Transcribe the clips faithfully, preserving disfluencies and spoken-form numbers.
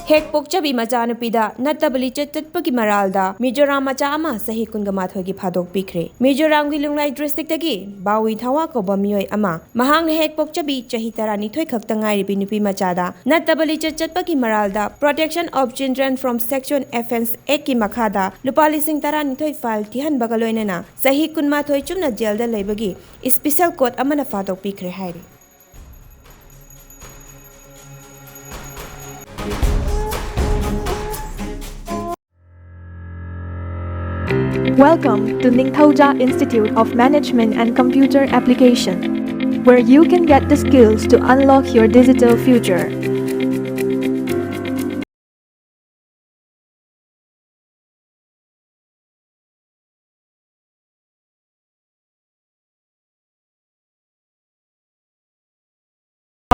ꯍꯦꯛ ꯄꯣꯛꯆꯕꯤ ꯃꯆꯥꯅꯨꯄꯤꯗ ꯅꯠꯇꯕ ꯂꯤꯆꯠ ꯆꯠꯄꯒꯤ ꯃꯔꯥꯜꯗ ꯃꯤꯖꯣꯔꯥꯝ ꯃꯆꯥ ꯑꯃ ꯆꯍꯤ ꯀꯨꯟꯒ ꯃꯥꯊꯣꯏꯒꯤ ꯐꯥꯗꯣꯛ ꯄꯤꯈ꯭ꯔꯦ꯫ ꯃꯤꯖꯣꯔꯥꯝꯒꯤ ꯂꯨꯡꯂꯥꯏ ꯗꯤꯁꯇ꯭ꯔꯤꯛꯇꯒꯤ ꯕꯥꯋꯤ ꯊꯋꯥ ꯀꯧꯕ ꯃꯤꯑꯣꯏ ꯑꯃ, ꯃꯍꯥꯛꯅ ꯍꯦꯛ ꯄꯣꯛꯆꯕꯤ ꯆꯍꯤ ꯇꯔꯥꯅꯤꯊꯣꯏ ꯈꯛꯇ ꯉꯥꯏꯔꯤꯕꯤ ꯅꯨꯄꯤ ꯃꯆꯥꯗ ꯅꯠꯇꯕ ꯂꯤꯆꯠ ꯆꯠꯄꯒꯤ ꯃꯔꯥꯜꯗ Protection of Children from Section F N X Act ꯀꯤ ꯃꯈꯥꯗ ꯂꯨꯄꯥ ꯂꯤꯁꯤꯡ ꯇꯔꯥꯅꯤꯊꯣꯏ fine ꯊꯤꯍꯟꯕꯒ ꯂꯣꯏꯅꯅ ꯆꯍꯤ ꯀꯨꯟꯃꯥꯊꯣꯏ ꯆꯨꯞꯅ ꯖꯦꯜꯗ ꯂꯩꯕꯒꯤ special court ꯑꯃꯅ ꯐꯥꯗꯣꯛ ꯄꯤꯈ꯭ꯔꯦ ꯍꯥꯏꯔꯤ꯫ Welcome to Ningthouja Institute of Management and Computer Application, where you can get the skills to unlock your digital future.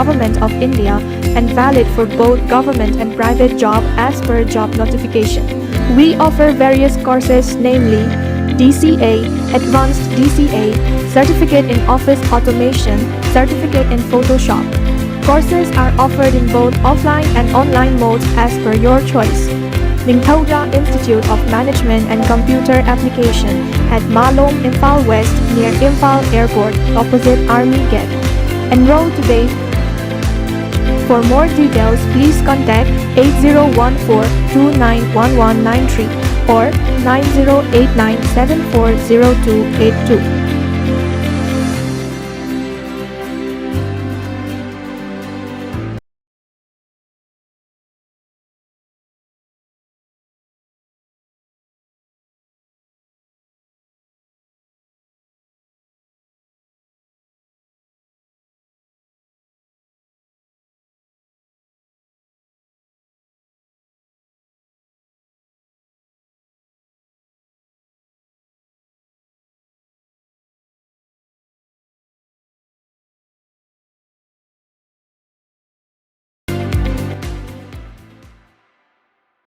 Government of India and valid for both government and private job as per job notification. We offer various courses, namely D C A, Advanced D C A, Certificate in Office Automation, Certificate in Photoshop. Courses are offered in both offline and online modes as per your choice. Ningthouja Institute of Management and Computer Application at Malong, Imphal West, near Imphal Airport, opposite Army Gate. Enroll today. For more details, please contact eight zero one four two nine one one nine three or nine zero eight nine seven four zero two eight two.